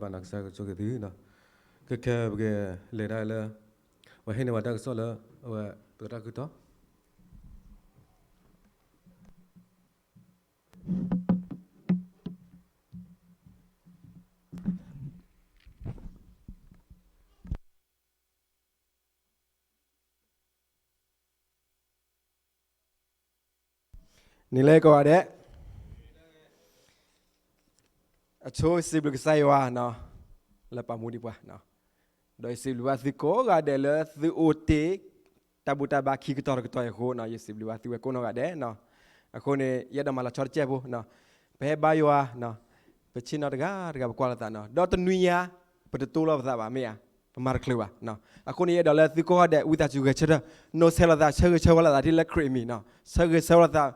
ဘၣ်နီၤ ကစၢ်ကဆိၣ်ဂ့ၤသုနီၤ. ခဲခဲပကလဲၤဒၣ်လၢ ပှၤဟ့ၣ်န့ၢ်ပှၤတၢ်ကစီၣ်လၢ အဝဲပတၢ်ဃုထၢ နံၤလၢကိးဂၤဒဲး, အဆိစံးဘျုးကစၢ်ယွၤနီၤ လၢပာ်မူဒံးပှၤနီၤ, ဒီးယစံးဘျုးဘၣ်သုကိးဂၤဒဲးလၢသုအိၣ်တ့ၢ် တၢ်ဘူၣ်တၢ်ဘါခံကတီၢ်တကတီၢ်အံၤအဃိနီၤ, ယစံးဘျုးဘၣ်သုဝဲကိးနီၢ်ဂၤဒဲးနီၤ. အဃိန့ၣ် ယအဲၣ်ဒိးမၤလီၤဆီတစဲးဖိနီၤ, ပဟဲဘါယွၤနီၤ, ပဆ့ၣ်နီၤတဂၤတဂၤပကွၢ်လိာ်သးနီၤ, ဒီးတနွံညါ ပတတိလိာ်ပသးဘၣ်မ့ၢ်ဧါ, ပမၤတချုးဘၣ်နီၤ. အဃိန့ၣ် ယအဲၣ်ဒိးလၢသုကိးဂၤဒဲး ဝံသးစူၤဂဲၤဆၢထၢၣ်, နိးဆဲးလိာ်သး ဆၢဂ့ၤဆၢဝါလိာ်သးဒ်လၢခရံာ်အမံၤနီၤ, ဆၢဂ့ၤဆၢဝါလိာ်သး,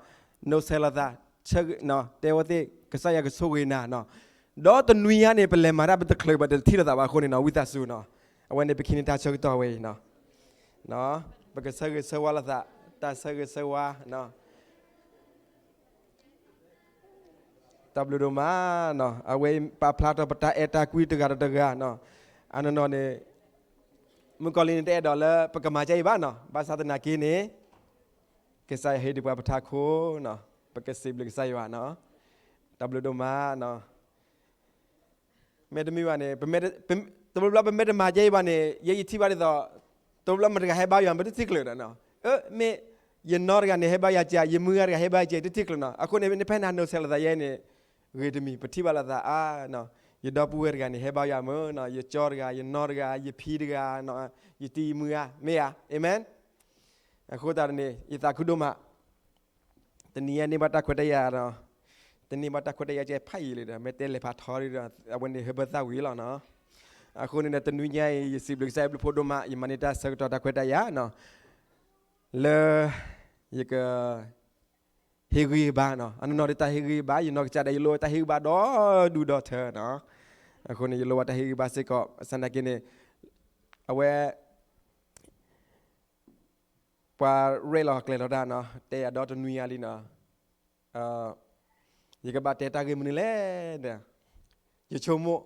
နိးဆဲးလိာ်သး, ဆၢဂ့ၤ, တဲဝဲသ့ၣ် ကစၢ်ယွၤကဆိၣ်ဂ့ၤနၤနီၤ. ဒီးတနွံညါန့ၣ် ပလဲၤမၤတၢ်ပတချုးဘၣ် တထံၣ်လိာ်သးဘၣ်အဃိန့ၣ်နီၤ, ဝံသးစူၤနီၤ, အဝဲန့ၣ်ပကဟံးန့ၢ်တၢ်ဆၢကတီၢ်ဝဲအံၤနီၤ, ပကဆၢဂ့ၤဆၢဝါလိာ်သး, တၢ်ဆၢဂ့ၤဆၢဝါနီၤ တၢ်ဘျုးဒိၣ်မးနီၤ, အဝဲပာ်ဖျါထီၣ်ပတၢ်အဲၣ်တၢ်ကွံတဂၤဒီးတဂၤနီၤ, အနီၢ်နီၢ်န့ၣ် မုၣ်ကီၤလံၢ်န့ၣ် တအဲၣ်ဒိးလၢပကမၤဒ်အံၤဘၣ်နီၤ, ဘၣ်ဆၣ်သနာ်က့န့ၣ် ကစၢ်ယွၤဟ့ၣ်ဒံးပှၤပထးခိၣ်နီၤ, ပကစံးဘျုးကစၢ်ယွၤနီၤ, တၢ်ဘျုးဒိၣ်မးနီၤ. မ့တမ့ၢ်ဘၣ်န့ၣ် တဘျီဘျီပမ့ၢ်တမၤဒ်အံၤဘၣ်န့ၣ် ယဲယထံၣ်ဘၣ်ဒ်သိး တဘျီဘျီမတၤတဂၤဟဲဘါယွၤ ပတထံၣ်ချုးနီၤ, မ့ၢ်ယနီၢ်တဂၤန့ၣ် ဟဲဘါယွၤကဲ ယမုၢ်ဂၤတဂၤဟဲဘါယွၤကဲ တထံၣ်ချုးနီၤ. အဃိန့ၣ် နဖဲနၤနိးဆဲးလိာ်သးယဲန့ၣ် ဂ့ၤတမံၤ ပထံၣ်ဘၣ်လိာ်သးအါနီၤ, ယဒီပုၢ်ဝဲၢ်တဂၤန့ၣ် ဟဲဘါယွၤမုာ်နီၤ, ယကၠီတဂၤ, ယနီၢ်တဂၤ, ယဖံတဂၤ, ယတံၤယမုၢ်ဧါ, မ့ၢ်ဧါ, အၤမ့ၣ်. အဃိသတးန့ၣ် ယသးခုဒိၣ်မး တနံၤအံၤန့ၢ်ဘၣ်တၢ်ခွဲးတၢ်ယာ်ဒီး တန့ၢ်ဘၣ်တၢ်ခွဲးတၢ်ယာ်ကဲဖးယံာ်လံဒီး မ့ၢ်တဲလဲၤဖးထီဒီး အဝဲန့ၣ်ဟဲဘၢသၣ်ဝံၤလီၤနီၤ. အဃိန့ၣ်ဒီး တနွံညါအံၤ ယစံးဘျုးကစၢ်ယွၤဘျုးဖးဒိၣ်မး ယမၤန့ၢ်တၢ်ဆၢကတီၢ်တၢ်ခွဲးတၢ်ယာ်နီၤ လၢ ယက ဟ့ၣ်ဂံၢ်ဟ့ၣ်ဘါနီၤ. အနီၢ်နီၢ်ဒီးတၢ်ဟ့ၣ်ဂံၢ်ဟ့ၣ်ဘါ ယနီၢ်ကစၢ်ဒီး ယလိၣ်တၢ်ဟ့ၣ်ဂံၢ်ဟ့ၣ်ဘါဒီဒူၣ်ဒီထၢနီၤ. အဃိန့ၣ် ယလိၣ်ဘၣ်တၢ်ဟ့ၣ်ဂံၢ်ဟ့ၣ်ဘါစ့ၢ်ကီး ဘၣ်ဆၣ်သနာ်က့န့ၣ် အဝဲ ပှၤရဲၣ်လီၤကျဲၤလီၤတၢ်နီၤ တဲယၤဒီတနွံညါလံနီၤ. ယကဘၣ်တဲတၢ်ဂ့ၢ်မနုၤလဲၣ်ဒီး ယဆိကမိၣ်,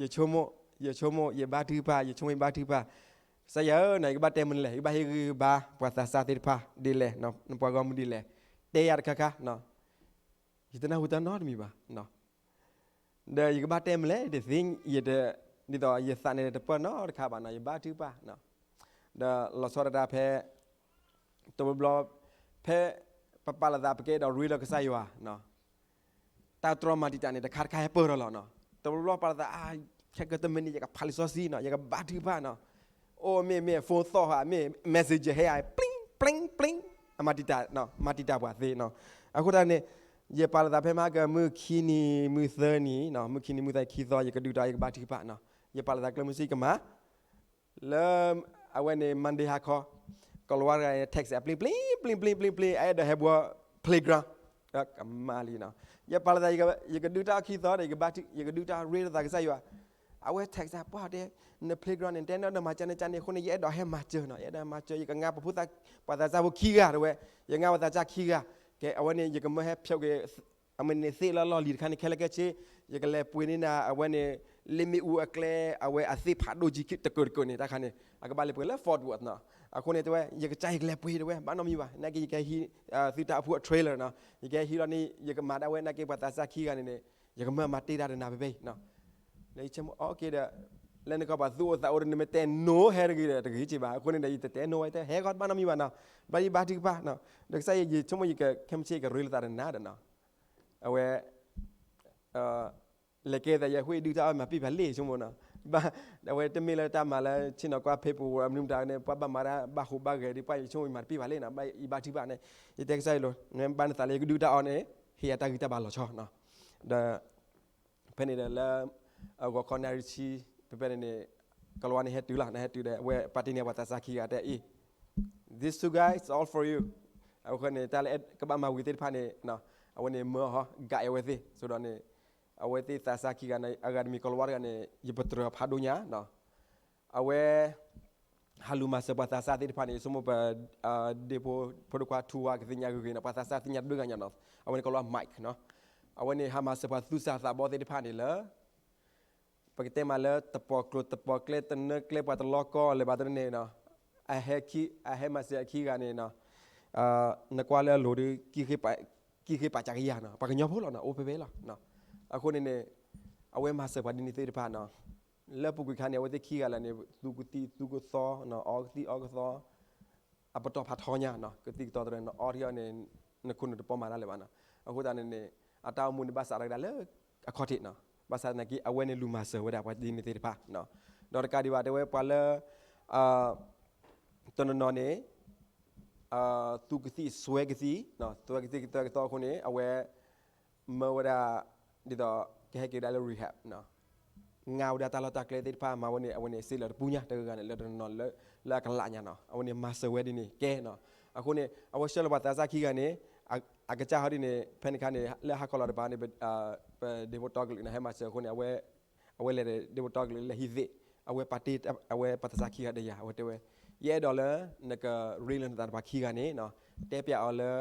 ယဆိကမိၣ်, ယဆိကမိၣ် ယဘါထုကဖၣ်, ယဆိကမိၣ်ယဘါထုကဖၣ်, ကစၢ်ယွၤဧၢနီၤ ယကဘၣ်တဲမနုၤလဲၣ်, ယကဘၣ်ဟ့ၣ်ဂံၢ်ဟ့ၣ်ဘါ ပှၤသးစၢ်သ့ၣ်တဖၣ်ဒ်လဲၣ်, ပှၤဂီၢ်မုၢ်ဒ်လဲၣ်, တဲယၤတခါခါနီၤ. ယတနၢ်ဟူတၢ်နီတမံၤဘၣ် ဒီးယကဘၣ်တဲမနုၤလဲၣ် ယတသ့, ယတ, ဒ်သိးယသးန့ၣ်တပၢၢ်နီတခါဘၣ်နီၤ, ယဘါထုကဖၣ်, ဒီးလီၤဆီဒၣ်တၢ်ဖဲ တဘျီဘျီ ဖဲပပာ်လီၤသး ပကအဲၣ်ဒိးရ့လိာ်ကစၢ်ယွၤ, တၢ်တြီမၤတံာ်တာ်န့ၣ် တခါတခါဟဲပၢၢ်ထီၣ်လီၤနီၤ. တဘျီဘျီပာ်လီၤသး ခဲကတမံၤန့ၣ် ယကဖးလံာ်စီဆှံနီၤ, ယကဘါထုကဖၣ်နီၤ. အိၣ်မ့ၢ်မ့ၢ် phone သီၣ်ဧါ, မ့ၢ် messenger ဟဲဧါ, ပျံၣ်ပျံၣ်ပျံၣ်, အမၤတံာ်တာ်, မၤတံာ်တာ်ပှၤသ့နီၤ. အဃိသတးန့ၣ် ယပာ်လီၤသးဖဲမဟါက မုၢ်ခံနံၤ မုၢ်သၢနံၤ, မုၢ်ခံနံၤ မုၢ်သၢနံၤ ခံသီ ယကဒုးတၢ် ယကဘါထုကဖၣ်နီၤ. ယပာ်လီၤသးကျဲမုၢ်ဆ့ၣ် ယကမၤ လၢ အဝဲန့ၣ် Monday ဟါခီ, ကီၤလၤဝါတဂၤန့ၣ် text အပျံၤပျံၤ ပျံၤပျံၤ ပျံၤပျံၤ အအဲၣ်ဒိးဟဲဘှီ playground, ကမၤလံနီၤ. ယပာ်လီၤသး ယကဒုးတၢ်အခံသီဒီး ယကဒုးတၢ်ရ့လိာ်သး ကစၢ်ယွၤ, အဝဲ text ပှၤတဲ န playground န့ၣ် တဲနဒီးမၤကန့ၣ်ကန့ၣ်အဃိန့ၣ် ယအဲၣ်ဒိးဟဲမၤစၢၤနီၤ, ယအဲၣ်ဒိးမၤစၢၤ ယကငါပဖိသၣ်, ပှၤသးစၢ်ဖိခံဂၤတဝဲ, ယငါပှၤသးစၢ်ခံဂၤ, ကဲ အဝဲန့ၣ် ယကမၢဟဲဖျိးက့ၤ အမ့ၢ်န့ၣ်သ့ၣ်လၢလီၢ်လံၤတခါန့ၣ် ခဲလၢာ်ခဲဆ့, ယကလဲၤပှ့ၤန့ၢ်နၤ အဝဲန့ၣ် လ့မ့ၣ်အူအကျဲ အဝဲအသ့ၣ်ဖးဒိၣ်ကံတကၢၢ်တကၢၢ်န့ၣ် တၢ်ခါန့ၣ် အကဘၣ်လဲၤပှ့ၤလၢ Fort Worth နီၤ. အဃိန့ၣ်တဲဝဲ ယကစၢ်ယကလဲၤပှ့ၤတဲဝဲ ဘၣ်နီတမံၤဘၣ်, နာ်က့ ယကဟံးသုတၢ်အိၣ်ဖှိၣ်အ trailer နီၤ, ယကဟဲဟံးလီၤန့ၣ် ယကမၤဒၣ်ဝဲ နာ်က့ ပှၤသးစၢ်ခံဂၤန့ၣ်န့ၣ် ယကမၢမၤတ့ၢ်တၢ်ဒီးနၤဖဲဖဲအံၤနီၤ. လၢယဆိကမိၣ် okay ဒီး လၢနကီၢ်ပှၤသူၣ်အိၣ်သးအိၣ်ဒီး နမ့ၢ်တဲ no ဟဲတဂ့ၤဒီး တဂ့ၤက့ဘၣ်. အဃိန့ၣ်ဒီး ယတတဲ no ဝဲ တဲဟဲဃီတဘၣ်နီတမံၤဘၣ်နီၤ. ဘျီယဘါထုကဖၣ်နီၤ, ဒီးကစၢ်ယွၤ ယဆိကမိၣ်ယက ခဲမုၢ်ဆ့ၣ် ယကရ့လိာ်သးဒီးနၤဒီးနီၤ, အဝဲ လဲၤကဲသး ယဃ့ဒုးတၢ်အီၣ် မၤပ့ၢ်ဖးလ့ၣ် ဆိကမိၣ်နီၤ. ဘၣ် အဝဲတမ့ၢ်လၢတၢ်မၤလၢဆ့ၣ်နီၤကွၢ် paperwork မနုၤမတၤန့ၣ် ပှၤဘၣ်မၤတၢ်ဘၣ်ဟူးဘၣ်ဂဲၤဒီး ပှၤယဆိကမိၣ်ယမၤတပ့ၢ်ဖးလ့ၣ်နီၤ. ဘၣ်ယဘါထုကဖၣ်န့ၣ် ယတဲကစၢ်ယွၤလီၤ နဘၣ်နသးလၢယကဒုးတၢ်အီၣ်န့ၣ် ဟ့ၣ်ယၤတၢ်ဂံၢ်တၢ်ဘါလီၤဆီနီၤ. ဒီး ဖဲန့ၣ်ဒီးလၢ အဂီၤခီနၣ်ရံၣ်ဆံ ဖဲဖဲန့ၣ်န့ၣ် ကီၤလၤဝါန့ၣ်ဟဲတုၤလီၤ, နဟဲတုၤဒီး အဝဲပာ်တ့ၢ်န့ၢ်ပှၤသးစၢ်ခံဂၤတဲအံၤ this two guys is all for you. အဃိန့ၣ် တၢ်လၢကဘၣ်မၤဝံၤသ့ၣ်တဖၣ်န့ၣ် အဝဲန့ၣ်မၢအီၤ guide အဝဲသ့ၣ် ဆိဒီးန့ၣ် အဝဲသ့ၣ်သးစၢ်ခံဂၤန့ၣ် အဂၤတမံၤ ကီၤလၤဝါတဂၤန့ၣ် ယပတြၢၤဖးဒိၣ်ညါ အဝဲ ဟးလူၤမၤစၢၤပှၤသးစၢ်သ့ၣ်တဖၣ်န့ၣ် ယဆိကမိၣ်ပ ဒ့ဖိ ဖိဒိၣ်ခွါထူဝါ ကသ့ၣ်ညါဂ့ၤဂ့ၤန့ၣ် ပှၤသးစၢ်သ့ၣ်ညါတဘျုးဂၤညါနီၤ. အဝဲန့ၣ်ကီၤလၤဝါ Mike နီၤ. အဝဲန့ၣ်ဟးမၤစၢၤပှၤသူၣ်စၢ်သးဘီသ့ၣ်တဖၣ်န့ၣ်လၢ ပကတဲမးလၢတပိာ်ကျိာ်တပိာ်ကျဲ တနၢကျဲ ပှၤတလီၤကီလၢၤဘၣ်တန့ၣ်နီၤ, အဟဲမၤစၢၤအခံဂၤန့ၣ်နီၤ, နကွၢ်လၢအလိၤဒီး ကံၣ်ဃ့ပာ်ကကယၤနီၤ, ပှၤကညီဖိလီၤနီၤ, အိၣ်ဖဲဖဲလီၤ. အဃိန့ၣ်န့ၣ် အဝဲမၤစၢၤပှၤဒ်န့ၣ်သ့ၣ်တဖၣ်နီၤ, လၢပူၤကွံာ်ခါန့ၣ် အဝဲသ့ၣ်ခံဂၤလၢာ်န့ၣ် သူကသံၣ်သူကသီ, အီကသံၣ်အီကသီ အပတီၢ်ဖးထီညါနီၤ, ကသံၣ်ကသီတရၢ နအီထံအီန့ၣ် နခိၣ်နူာ်တပီၢ်မၤတၢ်လၢၤဘၣ်နီၤ. အဃိသတးန့ၣ်န့ၣ် အတၢ်အိၣ်မူန့ၣ် ဘၣ်စးထီၣ်ကဒါလၢအခီၣ်ထံးနီၤ, ဘၣ်ဆၣ်သနာ်က့ အဝဲန့ၣ်လူၤမၤစၢၤဝဲဒၣ်ပှၤဒ်န့ၣ်သ့ၣ်တဖၣ်, ဒီးတကးဒံးဘၣ်တဲဝဲပှၤလၢ တနီၤနီၤန့ၣ် သူကသံၣ်စွဲကသံၣ်, စွဲကသံၣ်ကသၢကသီအဃိန့ၣ် အဝဲ မၢဝဲဒၣ် ဒ်သိးကဟဲက့ၤဝဲဒၣ်လၢ rehab ငါဝဲဒၣ်တၢ်လီၢ်တၢ်ကျဲသ့ၣ်တဖၣ် မၤဝဲန့ၣ် အဝဲန့ၣ်စ့လၢာ်တပူၤညါ တဂၤဂၤန့ၣ် လၢတနီၤနီၤ လၢအကလးညါနီၤ, အဝဲန့ၣ်မၤစၢၤဝဲဒ်န့ၣ်ကဲနီၤ. အဃိန့ၣ် အဝဲဆှၢလီၤပှၤသးစၢ်ခံဂၤန့ၣ် အကစၢ်ဟီဒ်န့ၣ် ဖဲန့ၣ်ခါန့ၣ် လၢဟါခီလီၤတပၤန့ၣ် ပဒ့ဖိတီကလုာ်န့ၣ် ဟဲမၤစၢၤအဃိန့ၣ် အဝဲလဲၤဒ့ဖိတီကလုာ်လဲၤဟံးသ့ၣ်, အဝဲပာ်တ့ၢ် အဝဲပှၤသးစၢ်ခံဂၤဒီးယၤ အဝဲတဲဝဲ ယအဲၣ်ဒိးလၢ နကရ့လၢနသးတပၤခံဂၤန့ၣ် တဲပၠးအီၤလၢ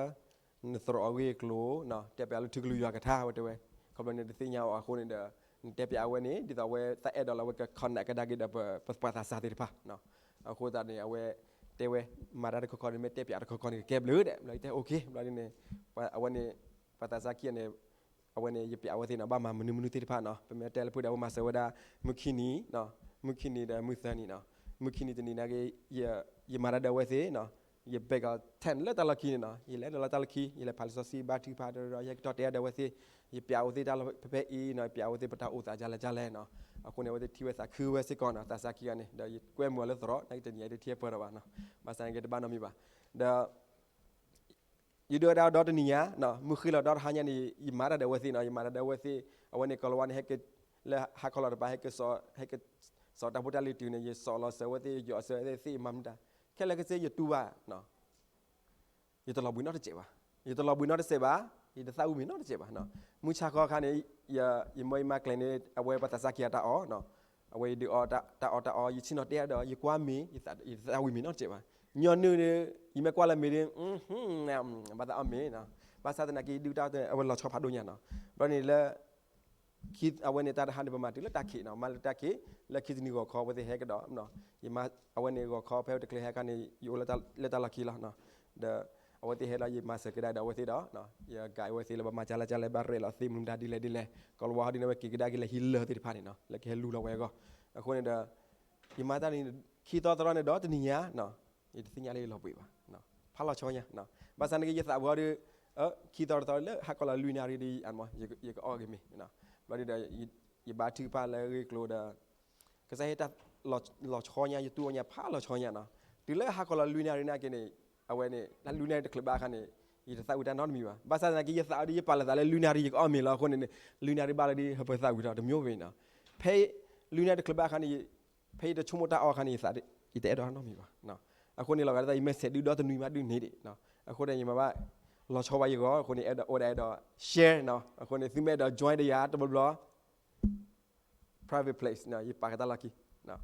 နသရိာ်အဂ့ၢ်အကျိၤ, တဲပၠးအီၤလၢထံကလုၢ်ယွၤကထါ အဝဲတဲဝဲ, ခီဖျိန့ၣ်တသ့ၣ်ညါအီၤအဃိန့ၣ်ဒီး နတဲပၠးအဝဲန့ၣ် ဒ်သိးအဝဲသးအဲၣ်ဒိးလၢအဝဲက connect ကဒါက့ၤဒီးပပှၤသးစၢ်သ့ၣ်တဖၣ်. အဃိသတးန့ၣ် အဝဲတဲဝဲ မၤတၢ်တခီခီန့ၣ် မ့ၢ်တဲပၠးတခီခီန့ၣ် ကကဲဘျုးဒဲး ဘျီတဲ okay ဘျီန့ၣ် အဝဲန့ၣ် ပှၤသးစၢ်ခံဂၤန့ၣ် အဝဲန့ၣ် ယပၠးအဝဲသ့ၣ်နီၤ ဘၣ်မၤမနုၤမနုၤသ့ၣ်တဖၣ်နီၤ, ပမ့ၢ်တဲလၢဖုၣ်ဒီး အဝဲမၤစၢၤဝဲဒၣ် မုၢ်ခံနံၤ, မုၢ်ခံနံၤဒီးမုၢ်သၢနံၤနီၤ, မုၢ်ခံနံၤတနံၤနာ်က့ ယမၤတၢ်ဒီးအဝဲသ့ၣ်နီၤ, ယဘဲၣ်ကီးထဲလၢတၢ်လီၢ်ခံန့ၣ်နီၤ, ယလဲၤဒီးလၢတၢ်လီၢ်ခံ ယလဲၤဖးလံာ်စီဆှံဘါထုကဖၣ်ဒီး ယဟဲက့ၤတီတဲအီၤဒီးအဝဲသ့ၣ်, ယပၠးအဝဲသ့ၣ်တၢ်လီၢ်ဖဲဖဲအံၤနီၤ, ယပၠးအဝဲသ့ၣ်ပတၢ်အိၣ်သးဒ်လဲၣ်ဒ်လဲၣ်နီၤ, အဃိန့ၣ် အဝဲသ့ၣ်ထံၣ်ဝဲသးခုဝဲစ့ၢ်ကီးနီၤ, သးစၢ်ခံဂၤန့ၣ် ဒီးယကွဲမုာ်အီၤလၢသရိာ် နာ်က့တနံၤအံၤတထံၣ်အပၢၢ်ဒီးဘၣ်နီၤ, ဘၣ်ဆၣ်နာ်က့တဘၣ်နီတမံၤဘၣ်, ဒီး ယဒုးဝဲဒၣ်ဒီတနံၤညါ, မုၢ်ဃ့လီၤဒီတဟါညါန့ၣ် ယမၤတၢ်ဒီးအဝဲသ့ၣ်နီၤ, ယမၤတၢ်ဒီးအဝဲသ့ၣ်, အဝဲန့ၣ် ကီၤလၤဝါန့ၣ် ဟဲက့ၤ လၢဟါခီလီၤတပၤ ဟဲက့ၤ ဟဲက့ၤစိာ်တၢ်ဖိတၢ်လံၤတုၤန့ၣ် ယစိာ်လီၤစၢၤဝဲသ့ၣ် ယယီၤစၢၤဝဲသ့ၣ် ယမၤမနုၤတၢ်, ခဲလၢာ်ခဲဆ့ယတူၢ်ဘၣ် ယတလီၤဘှံးနီတစဲးဘၣ်, ယတလီၤဘှံးနီတစဲးဘၣ်, ယတသၣ်ဝံၤမ့ၤနီတစဲးဘၣ်, မုၢ်ဆါခီခါန့ၣ် ယမၢယမါကျဲၤန့ၣ် အဝဲပှၤသးစၢ်ခံဂၤတၢ်အီၣ်, အဝဲယဒုးအီၣ်တၢ်အီၣ်တၢ်အီ ယဆ့ၣ်နီၤတဲဒီး ယကွၢ်မ့ၤ ယသၣ်ဝံၤမ့ၤနီတစဲးဘၣ်, ညီနုၢ်ဒီး ယမ့ၢ်ကွၢ်လၢမ့ၤဒီး ဘၣ်သးအီၣ်မ့ၤ, ဘၣ်ဆၣ်သနာ်က့ဒုးတၢ်အီၣ် အဝဲလီၤဆီဖးဒိၣ်ညါနီၤ, ဘျီန့ၣ်လၢ အဝဲန့ၣ်တၢ်တဟါန့ၣ် ပမၤတုၤလၢတၢ်ခံးနီၤ, မၤလၢတၢ်ခံး လၢခံတနံၤဂီၤခီ အဝဲသ့ၣ်ဟဲကဒီး, အဝဲန့ၣ်ဂီၤခီဖဲတချုးဟဲခါန့ၣ် ယအိၣ်လၢတၢ်လီၢ်ခံလီၤ, ဒီး အဝဲသ့ၣ်ဟဲလီၤ ယမၤစၢၤကဒါဒီးအဝဲသ့ၣ်ဒီး ယကးအဝဲသ့ၣ်လၢပမၤကၢ်လဲၢ်ကၢ်လဲၢ် ဘၣ်ရဲၣ်လီၤသ့မနုၤမတၤဒ်လဲၣ်ဒ်လဲၣ်, ကီၤလၤဝါဟီဒ်န့ၣ် အဝဲက့ၤကဒါက့ၤလၢဟံးလၢၢ်သ့ၣ်တဖၣ်န့ၣ်နီၤ, လၢကဟဲလူလီၤဝဲအဂီၢ်, အဃိန့ၣ်ဒီး ယမၤတၢ်န့ၣ် ခံသီသရီန့ၣ်ဒီးတနံၤညါ ယတသ့ၣ်ညါလၢယလီၤဘှံးဘၣ်, ဖးလီၤဆီညါ, ဘၣ်ဆၣ်န့ၣ်က့ ယသးပှၢ်ဒီး ခံသီတသီလၢဟါခီလီၤလွံၢ်နၣ်ရံၣ်ဒီး ယကအီၣ်က့ၤမ့ၤ, ဘျီဒီး ယဘါထုကဖၣ်လၢအဂ့ၢ်အကျိၤဒီး ကစၢ်ဟ့ၣ်တၢ်လီၤဆီညါ ယတူၢ်အီၣ်ညါဖးလီၤဆီညါနီၤ, တုၤလၢဟါခီလီၤလွံၢ်နၣ်ရံၣ်နာ်က့န့ၣ် အဝဲန့ၣ် လၢလွံၢ်နၣ်ရံၣ်တချုးဘၣ်အခါန့ၣ် ယတသၣ်ဝံၤတၢ်နီတမံၤဘၣ်, ဘၣ်ဆၣ်သနာ်က့ ယသးအီၤဒီး ယပာ်လီၤသးလၢလွံၢ်နၣ်ရံၣ် ယကအီၣ်မ့ၤလီၤ, အဃိန့ၣ် လွံၢ်နၣ်ရံၣ်ဘၣ်လီၤဒီး ဟၢဖၢသၣ်ဝံၤဒီးတမံၤဘၣ်နီၤ, ဖဲလွံၢ်နၣ်ရံၣ်တချုးဘၣ်အခါန့ၣ် ဖဲယတဆိကမိၣ်တၢ်အီၣ်အခါန့ၣ် ယသး ယတအဲၣ်ဒိးနီတမံၤဘၣ်, အဃိန့ၣ် လီၤဂာ်ဒ်သိး ယမ့ၢ်ဆဲးဒုးဒီတနွံမးဒုးန့ၣ်ဒံး, အဃိန့ၣ် ယမၤဘၣ် လီၤဆီဘၣ်ယဂီၢ်, အဃိန့ၣ် အဲၣ်ဒိးအိၣ်ဒၣ်အဲၣ်ဒိး share နီၤ, အဃိန့ၣ် သုမ့ၢ်အဲၣ်ဒိး join ဒီးယၤတဘျီဘျီ private place နီၤ, ယပာ်ကတၢ်လီၢ်ခံ,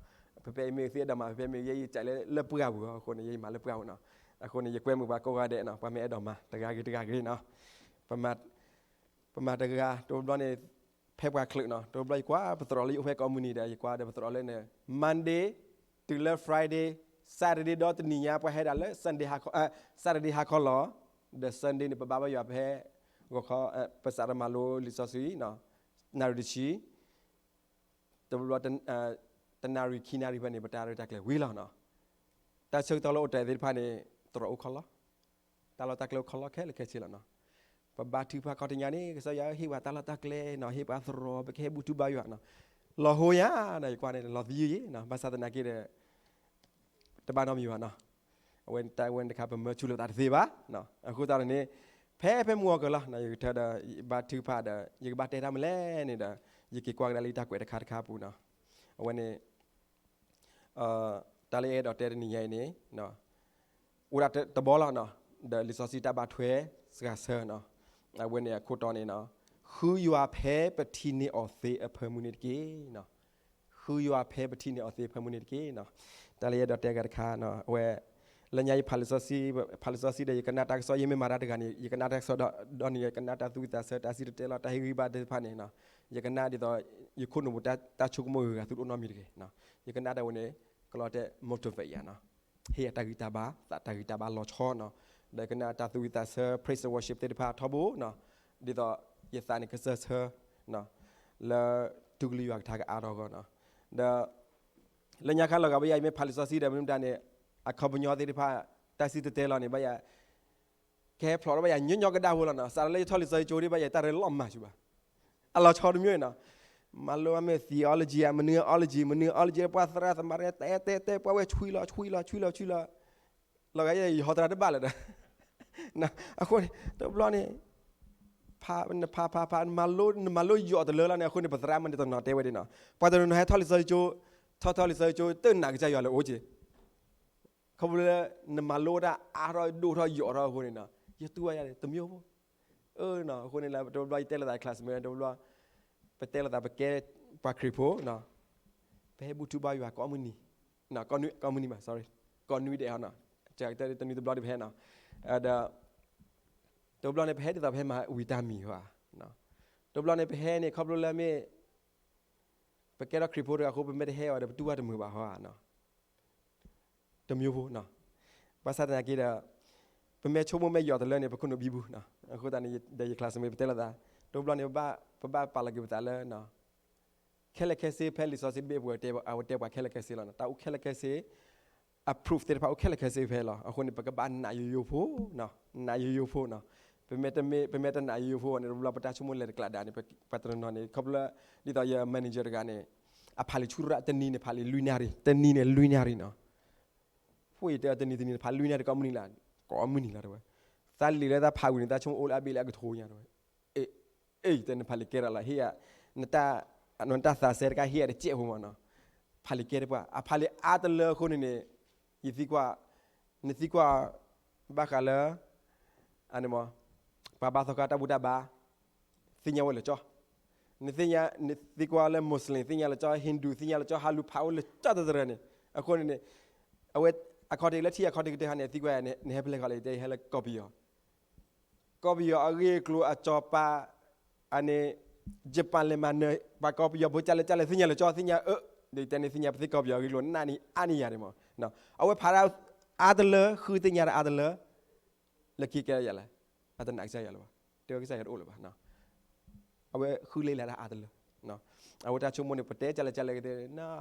ဖဲဖဲအံၤမ့ၢ်သုအဲၣ်ဒိးမၤ ဖဲဖဲမ့ၢ်ယဲယကးလၢလၢပှၢ်ပူၤအဃိန့ၣ် ယဲယမၤလၢပှၢ်ပူၤနီၤ, အဃိန့ၣ် ယကွဲမုာ်ပှၤကိးဂၤဒဲးနီၤ, ပှၤမ့ၢ်အဲၣ်ဒိးမၤတဂၤဂ့ၤတဂၤဂ့ၤနီၤ, ပမၤတဂၤ တဘျီဘျီန့ၣ် ဖဲပှၤချုးနီၤ, တဘျီဘျီယကွၢ်ပသရိာ်လၢယအိၣ်ဖဲကိးမုၢ်နံၤဒီး ယကွၢ်ဒီးပသရိာ်လၢန့ၣ် Monday တုၤလၢ Friday, Saturday ဒီးတနံၤညါ ပှၤဟဲဒၣ်လၢ Sunday ဟါခီ, Saturday ဟါခီလီၤ, ဒီး Sunday န့ၣ် ပဘါဘၣ်ယွၤဖဲ ဂီၤခီ, ပစးထီၣ်မၤလိလံာ်စီဆှံ, နၣ်ရံၣ်တဆံ, တဘျီဘျီ တနၣ်ရံၣ်ခံနၣ်ရံၣ်ဖဲန့ၣ် ပတၢ်ရဲၣ်တၢ်ကျဲၤဝံၤလီၤနီၤ, တၢ်ဆၢကတီၢ်လၢအိၣ်တ့ၢ်သ့ၣ်တဖၣ်န့ၣ် သရိာ်အိၣ်ခီလီၤ, တၢ်လီၢ်တၢ်ကျဲအိၣ်ခီလီၤခဲလၢာ်ခဲဆ့လီၤနီၤ, ပဘါထုကဖၣ်ခီတညါန့ၣ် ကစၢ်ယွၤဟ့ၣ်ပှၤတၢ်လီၢ်တၢ်ကျဲနီၤ, ဟ့ၣ်ပှၤသရိာ် ပကဟဲဘူၣ်ထူဘါယွၤနီၤ, လီၤဟိညါနီၤ, ယကွၢ်န့ၣ် လီၤသယုၢ်ယဲနီၤ, ဘၣ်ဆၣ်သနာ်က့ဒီး တဘၣ်နီတမံၤဘၣ်နီၤ, အဝဲတၢ်ဝဲန့ၣ်တခါ ပမၢဆူၣ်လၢသးတသ့ဘၣ်, အဃိသတးန့ၣ် ဖဲဖဲမုၢ်ဂီၤကလီၤနီၤ, ယကထၢဒီး ဘါထုကဖၣ်ဒီး ယကဘၣ်တဲတၢ်မနုၤလဲၣ်န့ၣ်ဒီး ယက့ၤကွၢ်ကဒါလၢယတၢ်ကွဲးတခါတခါအပူၤနီၤ, အဝဲန့ၣ် တၢ်လၢယအဲၣ်ဒိးတဲတနံၤညါအံၤန့ၣ် အိၣ်ဒၣ်တဘီလီၤနီၤ, ဒီးလံာ်စီဆှံတၢ်ဘၣ်ထွဲစှၤဆၢနီၤ, အဝဲန့ၣ်အခိၣ်တီန့ၣ်နီၤ, ဃုယွၤဖဲပထံၣ်န့ၢ်အီၤသ့အဖၢမုၢ်န့ၣ်တက့ၢ်နီၤ, ဃုယွၤဖဲပထံၣ်န့ၢ်အီၤသ့အဖၢမုၢ်န့ၣ်တက့ၢ်နီၤ, တၢ်လၢယအဲၣ်ဒိးတဲဂၤတခါနီၤ, အဝဲ လၢညါယဖးလံာ်စီဆှံ, ဖးလံာ်စီဆှံဒီး ယကနၣ်တၢ်ကစီၣ်, ယမ့ၢ်မၤတၢ်တဂၤန့ၣ် ယကနၣ်တၢ်ကစီၣ်ဒီး ဒီးန့ၣ် ယကနၣ်တၢ်သူၣ်ဝံၣ်သးဆၢ တၢ်စံၣ်တဲၤတဲလီၤ တၢ်ဟ့ၣ်ဂံၢ်ဘါသ့ၣ်တဖၣ်န့ၣ်နီၤ, ယကနၣ်ဒ်သိး ယခိၣ်နူာ်ပူၤတၢ်ဆိကမိၣ်ဂ့ၤဂ့ၤ သုတအိၣ်နီတမံၤတဂ့ၤ. ယကနၣ်တၢ်ဝဲန့ၣ် ကလီတဲ motivate ယၤနီၤ, ဟ့ၣ်ယၤတၢ်ဂံၢ်တၢ်ဘါ, သးတၢ်ဂံၢ်တၢ်ဘါလီၤဆီနီၤ. ဒီးကနၣ်တၢ်သူၣ်ဝံၣ်သးဆၢ praise and worship သ့ၣ်တဖၣ်ထီဘိနီၤ, ဒ်သိးယသးန့ၣ်ကစၢၢ်ဆၢ လၢတူၢ်ကလုၢ်ယွၤကထါကအါထီၣ်အဂီၢ်နီၤ. ဒီး လၢညါခါလီၤဂာ်ဘၣ်ယၤ ယမ့ၢ်ဖးလံာ်စီဆှံဒီး မနုၤမတၤန့ၣ် အခီပညီသ့ၣ်တဖၣ် တၢ်စံၣ်တဲၤတဲလီၤန့ၣ် ဘၣ်ယၤ ကဟဲဖျိးထီၣ်ဘၣ်ယၤညီညီကဒါဖိလီၤနီၤ. စးထီၣ်လၢယထီၣ်လံာ်စီဆှံကၠိဒ်ဘၣ်ယၤ တၢ်ရဲၣ်လီၤမၤဆူၣ်ဘၣ်. အလီၤဆီတမံၤနီၤ. မၤလိမ့ၢ် theology ဧါ, မနုၤ ology, မနုၤ ology, ပှၤသရၣ်သမါရဲၣ် တဲတဲတဲ ပှၤဝဲဆွံလီၤ ဆွံလီၤ ဆွံလီၤ ဆွံလီၤ. လီၤဂာ်ယဲ ယဟီသရၣ်တဘၣ်လၢၤဒီး အဃိန့ၣ် တဘျီန့ၣ် ဖး နဖးဖးဖး နမၤလိ နမၤလိယိာ်တလၢလီၤန့ၣ် အဃိန့ၣ် ပသရၣ်မုၣ်န့ၣ်တနီၤတဲဝဲဒ်နီၤ, ပှၤတနီၤနီၤဟဲထီၣ်လံာ်စီဆှံကၠိ, ထီၣ်ထီၣ်လံာ်စီဆှံကၠိ တနာ်ကစၢ်ယွၤလၢၤအိၣ်က့ၤ. ခီဖျိလၢ နမၤလိတၢ်အါထီၣ်ဒိၣ်ထီၣ်ယိာ်ထီၣ်အဃိန့ၣ်နီၤ, ယတူၢ်ဘၣ်ယၤန့ၣ် တမံၤဖိ အဃိန့ၣ်လၢ တဘျီယတဲလိာ်သး classmate တဘျီ ပတဲလိာ်သး ပကဲပှၤခရံာ်ဖိနီၤ, ပဟဲဘူၣ်ထီၣ်ဘါယွၤကိးမုၢ်နံၤ, ကိးမုၢ်နံၤမး sorry, ကိးနွံဒဲးဟီနီၤ, တနွံတဘျီဒီးပဟဲနီၤ, ဒီး တဘျီန့ၣ် ပဟဲဒ်သိးပဟဲမၤဝံၤတၢ်မံၤဟီဧါ, တဘျီန့ၣ် ပဟဲန့ၣ် ခီဖျိလၢမ့ၢ် ပကဲထီၣ်ခရံာ်ဖိတဂၤအဃိ ပမ့ၢ်တဟဲအီၤဒီး ပတူၢ်ဘၣ်တမုာ်ဘၣ်ဟီဧါ, တမံၤဖိနီၤ. ဘၣ်ဆၣ်သနာ်က့ဒီး ပမ့ၢ်ဆိကမိၣ်မ့ၢ်ယိာ်တလၢန့ၣ် ပခိၣ်နူာ်ဘံဘူနီၤ. အဃိသတးန့ၣ် ဒီးယ classmate ပတဲလိာ်သး တဘျီန့ၣ် ပဘၣ်ပာ်လီၤက့ၤပသးလၢ ခဲလၢာ်ခဲဆ့ဖဲလံာ်စီဆှံတဘ့ၣ်အပူၤ အဝဲတဲပှၤခဲလၢာ်ခဲဆ့လီၤ. တၢ်အိၣ်ခဲလၢာ်ခဲဆ့ အ proof သ့ၣ်တဖၣ်အိၣ်ခဲလၢာ်ခဲဆ့ဖဲလီၤ. အဃိန့ၣ် ပကဘၣ်နာ်ယိယိဖိ, နာ်ယိယိဖိနီၤ. ပမ့ၢ်တနာ်ယိယိဖိဘၣ်န့ၣ် တဘျီပတၢ်ဆိကမိၣ်လဲၤတကျးဒၣ်န့ၣ် ပှၤတနီၤနီၤန့ၣ် ခီဖျိလၢ ဒ်သိးယ manager တဂၤန့ၣ် အဖးလံာ်ဆူရၣ် တနံၤန့ၣ်ဖးလံာ်လွံၢ်နၣ်ရံၣ်, တနံၤန့ၣ်လွံၢ်နၣ်ရံၣ်နီၤ. ဖဲယတဲတနံၤတနံၤန့ၣ် ဖးလွံၢ်နၣ်ရံၣ် ကိးမုၢ်နံၤလီၤ ကိးမုၢ်နံၤလီၤတဲဝဲ. သးလံာ်လၢသးဖးဝံၤန့ၣ် သးဆိကမိၣ်အိၣ်လၢအဘ့ၣ်လၢအကထိညါတဲဝဲ. အ့ အ့ တဲနဖးလံာ်ကဲထီၣ်လီၤ ဟ့ၣ်ယၤ နတၢ်သးစဲတခါ ဟ့ၣ်ယၤတစဲးဖိမးနီၤ. ဖးလံာ်ကဲတပှၢ် အဖးလံာ်အါတလၢအဃိန့ၣ်န့ၣ် ယသံကွၢ်, နသံကွၢ် ဘၣ်ဃးလၢ ပှၤဘါသီခါတၢ်ဘူၣ်တၢ်ဘါ သ့ၣ်ညါဝဲလၢာ်ကၠီ, နသ့ၣ်ညါ နသံကွၢ်လၢ Muslim သ့ၣ်ညါလၢာ်ကၠီ, Hindu သ့ၣ်ညါလၢာ်ကၠီ, ဟးလူၤဖးအိၣ်လၢာ်ကၠီတတရၢန့ၣ်. အဃိန့ၣ်န့ၣ် အဝဲ အခီၣ်ထံးလၢထံၣ်အခီၣ်ထံးကတၢၢ်ဟါန့ၣ် သံကွၢ်ယၤန့ၣ် နဟဲဖဲလဲၣ်ဃီလဲၣ်, ယတဲယဟဲလၢကီၢ်ပယီၤ ကီၢ်ပယီၤအဂ့ၢ်အကျိၤအစီၤပၤ အန့ၣ် ယပၣ်လဲၤမၤနၢၤ ပှၤကီၢ်ပယီၤဖိ ကၠၢ်လဲၣ်ကၠၢ်လဲၣ် သ့ၣ်ညါလၢာ်ကၠီ သ့ၣ်ညါအၢ, ဒီးယတဲန့ၣ်သ့ၣ်ညါပသ့ၣ်ကီၢ်ပယီၤအဂ့ၢ်အကျိၤ နၢ်အါန့ၢ်ယၤန့ၣ်မး. အဝဲဖးဒၣ်အါတလၢ ဃုသ့ၣ်ညါဒၣ်အါတလၢ လၢခံကဲယၤလဲၣ်, အတနာ်ကစၢ်ယွၤလၢၤဘၣ်, တဲဝဲကစၢ်ယွၤတအိၣ်လၢၤဘၣ်. အဝဲဃုလၢယၤလၢအါတလၢ အဝဲတၢ်ဆိကမိၣ်န့ၣ် ပတဲကၠၢ်လဲၣ်ကၠၢ်လဲၣ်ကသ့ၣ်,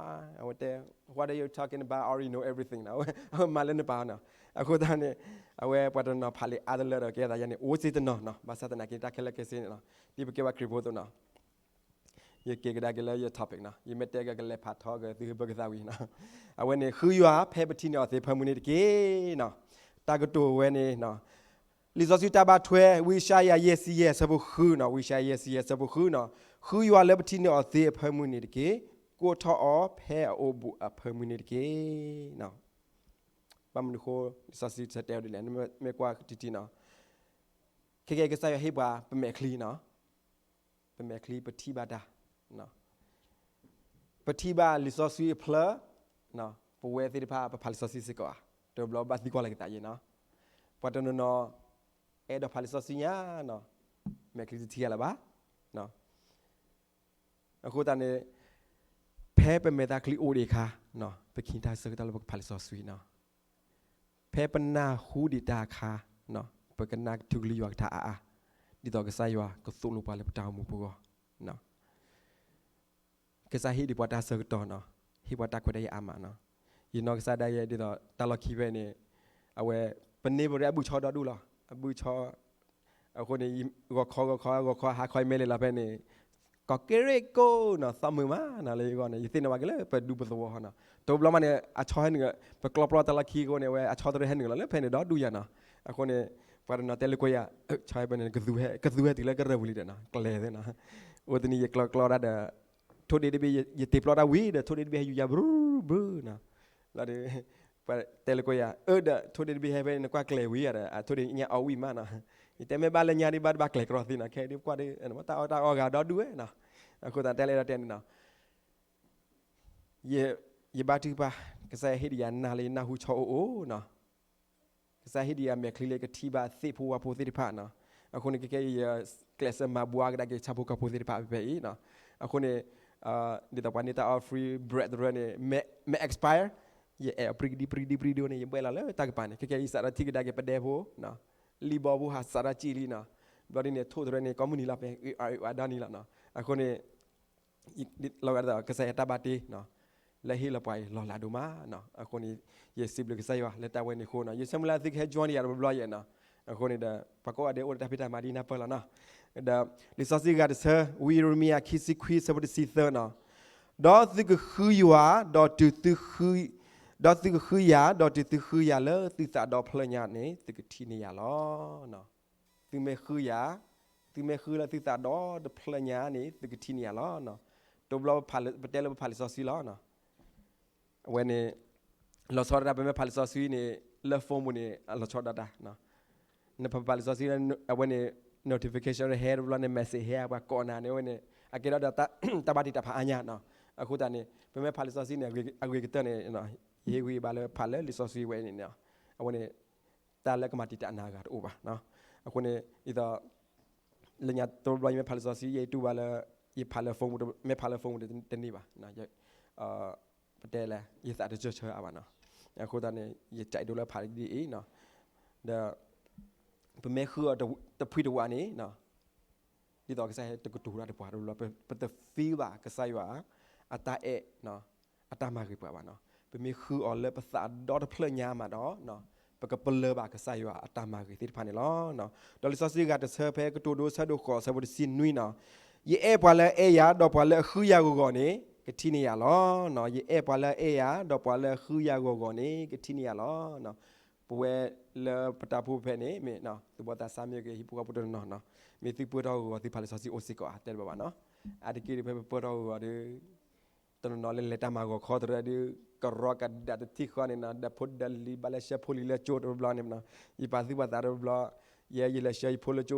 အဝဲတဲ what are you talking about, I already know everything နီၤ. အဝဲမၤလၢနပာ်နီၤ. အဃိသတးန့ၣ် အဝဲပှၤတနီၤဖးလံာ်အါတလၢဒီး ကဲသးယၤန့ၣ် အိၣ်စ့တနီၤနီၤ. ဘၣ်ဆၣ်သနာ်က့ တၢ်ခဲလၢာ်ခဲဆ့န့ၣ်နီၤ ဒ်ပကဲပှၤခရံာ်ဖိအသိးနီၤ ယက့ၤကဒါက့ၤလၢယ topic နီၤ, ယမ့ၢ်တဲကကလဲၤဖးထီက့ၤသုဘၢကသးဝံၤနီၤ. အဝဲန့ၣ် ဃုယွၤဖဲပထံၣ်န့ၢ်အီၤသ့အဖၢမုၢ်န့ၣ်တက့ၢ်နီၤ. တၢ်ကတိၤဝဲန့ၣ် လံာ်စီဆှံတၢ်ဘၣ်ထွဲ ဝံယၡါယၤ ယဲၢ်ဆံယဲၢ် အဆၢဖိဃုနီၤ, ဝံယၡါယၤ ယဲၢ်ဆံယဲၢ် အဆၢဖိဃုနီၤ, ဃုယွၤလၢပထံၣ်န့ၢ်အီၤသ့အဖၢမုၢ်န့ၣ်တက့ၢ်, ကိးထီၣ်အီၤဖဲအအိၣ်ဘူးအဖၢမုၢ်န့ၣ်တက့ၢ်နီၤ. ဘၣ်မနုၤဃိ လံာ်စီဆှံတဲဝဲဒ်လဲၣ်, မ့ၢ်ကွၢ်တံၢ်တံၢ်နီၤ, ခဲကဲကစၢ်ယွၤဟ့ၣ်ပှၤပမဲာ်ချံနီၤ. ပမဲာ်ချံ ပထံၣ်ဘၣ်တၢ်, ပထံၣ်ဘၣ်လံာ်စီဆှံအဖျၢၣ်, ပဝဲသ့ၣ်တဖၣ် ပဖးလံာ်စီဆှံစ့ၢ်ကီးဧါ, တဘျီဘၣ်သံကွၢ်လၢကသးယဲၢ်နီၤ. ပှၤတနီၤနီၤ အဲၣ်ဒိးဖးလံာ်စီဆှံညါနီၤ, မဲာ်ချံတထံၣ်ရလၢၤဘၣ်. အဃိသတးန့ၣ် ဖဲပမဲာ်ချံအိၣ်ဒံးအခါ, ပကဟံးတၢ်ဆၢကတီၢ်လၢပကဖးလံာ်စီဆှံနီၤ. ဖဲပနၢ်ဟူဒံးတၢ်အခါ, ပကနၢ်ထူကလုၢ်ယွၤကထါအါအါ, ဒ်သိးကစၢ်ယွၤကသိၣ်လိပှၤလၢပတၢ်အိၣ်မူပူၤအဂီၢ်. ကစၢ်ဟ့ၣ်ဒံးပှၤတၢ်ဆၢကတီၢ်နီၤ, ဟ့ၣ်ပှၤတၢ်ခွဲးတၢ်ယာ်အါမးနီၤ. ယနီၢ်ကစၢ်ဒၣ်ယဲ ဒ်သိးတၢ်လီၢ်ခံဖဲန့ၣ်, အဝဲ ပန့ၢ်ပရၢအဘုၣ်ဆီဒီဒူၣ်လီၤ. အဘုၣ်ဆီ အဃိန့ၣ် ဂီၤခီဂီၤခီဂီၤခီဟါခီအံၤမ့ၢ်လဲၤလီၤဖဲန့ၣ်, ကီၢ်ကရ့ၣ်ကိၣ်နီၤ, သီမုာ်မးနီၤလၢယဂီၢ်န့ၣ်, ယသ့ၣ်နီၣ်ဘၣ်က့ၤလၢပဒူပသဝီဟီနီၤ. တဘျီမးန့ၣ် အဆီဟဲနုာ်, ပကျီပျီတၢ်လီၢ်ခံအဃိန့ၣ် အဝဲအဆီတရၢဟဲနုာ်လီၤလၢဖဲန့ၣ်ဒီဒူၣ်ယၤနီၤ. အဃိန့ၣ် ပှၤတနီၤတဲလၢကွဲးယၤ, ဆီဟဲဖဲန့ၣ် ကသူဟဲတုၤလၢကရၢၢ်ပူၤလံဒီးနီၤ, ကျဲၤသ့နီၤ. အိၣ်တနံၤယကျီကျီဒၣ်ဒီး ထိၣ်ဒ့တဘ့ၣ် ယတ့ၢ်ပျီတၢ်ဝံၤဒီး ထိၣ်ဒ့တဘ့ၣ်ဟဲယူၤယၤဘြူၤဘြူၤနီၤ. လီၤဒီး ပှၤတဲလၢကွဲးယၤ, အၢ ဒီးထိၣ်ဒ့တဘ့ၣ်ဟဲဖဲန့ၣ် နကွၢ်ကျဲၤဝံၤယၤဒီး အထိၣ်ဒ့ညါအီၣ်ဝံၤမးနီၤ. ယတဲမ့ၢ်ဘၣ်လၢညါဒ်ဘၣ်တဘၣ်ကျဲၤကြီသ့နီၤ, ခဲဒ်ကွၢ်ဒ် တၢ်အီၣ်တၢ်အီဂၤဒီဒူၣ်ဝဲနီၤ. အဃိသတးတဲလၢအဲၣ်ဒိးတဲန့ၣ်နီၤ, ယဘါထုကဖၣ် ကစၢ်ယွၤဟ့ၣ်ဒံးယၤနၢ်လၢယနၢ်ဟူဆီအိၣ်အိၣ်နီၤ. ကစၢ်ဟ့ၣ်ဒံးယၤမဲာ်ချံလၢကထံၣ်ဘၣ်သ့ၣ်ဖိဝၣ်ဖိသ့ၣ်တဖၣ်နီၤ. အဃိန့ၣ် ကဲကဲယကျ ကျဲးစၢးမၤဘှါကဒါက့ၤဆၣ်ဖိကီၢ်ဖိသ့ၣ်တဖၣ်ဖဲဖဲအံၤနီၤ. အဃိန့ၣ် ဒ်သိးပှၤန့ၢ်တၢ် free bread တရၢန့ၣ် မ့ၢ် မ့ၢ် expire ယအဲၣ်အီၤပြံကဒံပြံကဒံပြံကဒံန့ၣ် ယဘှဲလီၤလၢတၢ်ကပၤန့ၣ် ခဲကဲယစးထီၣ်ထံၣ်ကဒါက့ၤပဒဲဖိ လံာ်ဘီဖိဟးစးထီၣ်စံၣ်လံနီၤ. ဘျီဒ်န့ၣ် ထိၣ်တရၢန့ၣ် ကိးမုၢ်နံၤလီၤ ပှၤအၢအၢအၢဒၣ်နံၤလီၤနီၤ. အဃိန့ၣ် လီၤဂာ်ဒ်သိး ကစၢ်ယွၤတၢ်ဘၣ်တ့နီၤ လၢဟ့ၣ်လီၤပှၤအံၤလီၤလးဒိၣ်မးနီၤ. အဃိန့ၣ် ယစံးဘျုးကစၢ်ယွၤလၢတၢ်ဝဲန့ၣ်အဃိနီၤ. ယဆၢမုၢ်လၢ်သုကဟဲ join ယၤတဘျီဘျီယဲနီၤ. အဃိန့ၣ်ဒီး ပှၤကိးဂၤဒဲးအိၣ်ဒီးတၢ်ဖံးတၢ်မၤဒ်နၢ်ပၢၢ်လီၤနီၤ. ဒီးလံာ်စီဆှံဂၤတဆၢ ဝံယံးရမံယၤခံဆံခွံဆၢဖိတဆံသၢနီၤ. ဒီးသုကဃုယွၤ, ဒီးတုၤသုဃု, ဒီးသုကဃုယၤ, ဒီးတုၤသုဃုယၤလၢသုသးဒီဖျၢၣ်ညါန့ၣ် သုကထံၣ်န့ၢ်ယၤလီၤ. သုမ့ၢ်ဃုယၤ, သုမ့ၢ်ဃုလၢသုသးဒီတဖျၢၣ်ညါန့ၣ် သုကထံၣ်န့ၢ်ယၤလီၤ. တဘျီ ပတဲလၢပဖးလံာ်စီဆှံလီၤ. အဝဲန့ၣ် လီၤဆီဒၣ်တၢ် ပမ့ၢ်ဖးလံာ်စီဆှံန့ၣ် လၢ phone ပူၤန့ၣ် အလီၤဆီဒၣ်တၢ် နဖးဖးလံာ်စီဆှံ အဝဲန့ၣ် notification ဟဲတဘျီန့ၣ် message ဟဲ ပှၤကိးနၤန့ၣ် အဝဲန့ၣ် အကဲထီၣ်ဒီးတၢ်ဘၣ်တ့တၢ်ဖးအါညါနီၤ. အဃိသတးန့ၣ် ပမ့ၢ်ဖးလံာ်စီဆှံန့ၣ် အဂ့ၤကတၢၢ်န့ၣ် ယဟ့ၣ်ဂံၢ်ဘါလၢဖးလၢလံာ်စီဆှံဝဲန့ၣ် အဝဲန့ၣ် တၢ်လၢကမၤတံာ်တာ်နၤအဂၤတအိၣ်ဘၣ်. အဃိန့ၣ် ဒ်သိး လၢညါတဘျီဘျီ ယမ့ၢ်ဖးလံာ်စီဆှံ ယတူၢ်ဘၣ်လၢ ယဖးလၢ phone မ့ၢ်ဖးလၢ phone တန့ၢ်ဘၣ်. ပတဲလဲၣ် ယသးတဆၢဆၢအါဘၣ်နီၤ. အဃိသတးန့ၣ် ယကးဒိလၢဖးဒ်အံၤနီၤ. ဒီး ပမ့ၢ်ဃုအီၤတဖှံတဝးန့ၣ် ဒ်သိးကစၢ်ယွၤတကတိၤတၢ်ဒီးပှၤတဘျီဘျီ ပတ feel ဘၣ်ကစၢ်ယွၤ အတၢ်အဲၣ် အတၢ်မၤဂ့ၤပှၤဘၣ်နီၤ. ပမ့ၢ်ဃုအီၤလၢပသးဒီတဖျၢၣ်ညါမးဒီး ပကပလၢၢ်ဘၣ်ကစၢ်ယွၤအတၢ်မၤဂ့ၤသ့ၣ်တဖၣ်န့ၣ်လီၤ. ဒီးလံာ်စီဆှံဂၤတဆၢဖဲကတိၤဒိဆၢဒိၣ်ဃိးဆၢဖိတဆံနွံနီၤ. ယအဲၣ်ပှၤလၢအအဲၣ်ယၤ ဒီးပှၤလၢအဃုယၤဂီၤဂီၤန့ၣ် ကထံၣ်န့ၢ်ယၤလီၤ. ယအဲၣ်ပှၤလၢအအဲၣ်ယၤ ဒီးပှၤလၢအဃုယၤဂီၤဂီၤန့ၣ် ကထံၣ်န့ၢ်ယၤလီၤ. ပဝဲလၢပတၢ်အိၣ်ဖှိၣ်ဖဲန့ၣ် မ့ၢ်သူၣ်ဘီၣ်သးစၢ်မ့ၢ်ဂ့ၤ ဟံၣ်ဖိဃီဖိတနီၤနီၤ မ့ၢ်သုပၢၢ်ထီၣ်ဂီၤဂီၤ သုဖးလံာ်စီဆှံအိၣ်စ့ၢ်ကီးဧါ တဲတဘၣ်ဘၣ်နီၤ. အါတက့ၢ်ဒ်ဖဲပပၢၢ်ထီၣ်ဂီၤဂီၤဒီး တနီၤနီၤလၢလဲၤတၢ်မၤဂီၤခီတရၢဒီး ကရီကဒါတထံၣ်ဃီန့ၣ်နီၤ ဒီးဖိဒီးလံၤ ဘၣ်လဲၤဆှၢဖိလံၤလၢကၠိတဘျီဘျီန့ၣ်နီၤ ယပာ်သူၣ်ပာ်သးတဘျီဘျီ ယဲယလဲၤဆှၢယဖိလၢကၠိ